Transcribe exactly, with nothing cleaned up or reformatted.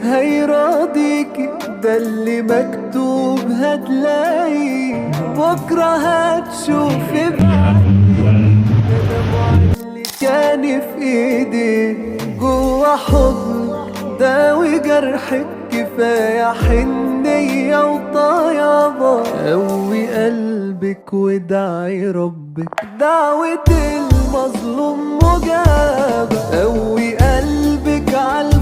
هيراضيكي، ده اللي مكتوب هتلاقيه، بكرة هتشوفي بعينك. ده دموع اللي كان في ايدي جوا حضنك، داوي جرحك، كفاية حنية وطيابة. قوي قلبك وادعي ربك، دعوة المظلوم مجابة. قوي قلبك على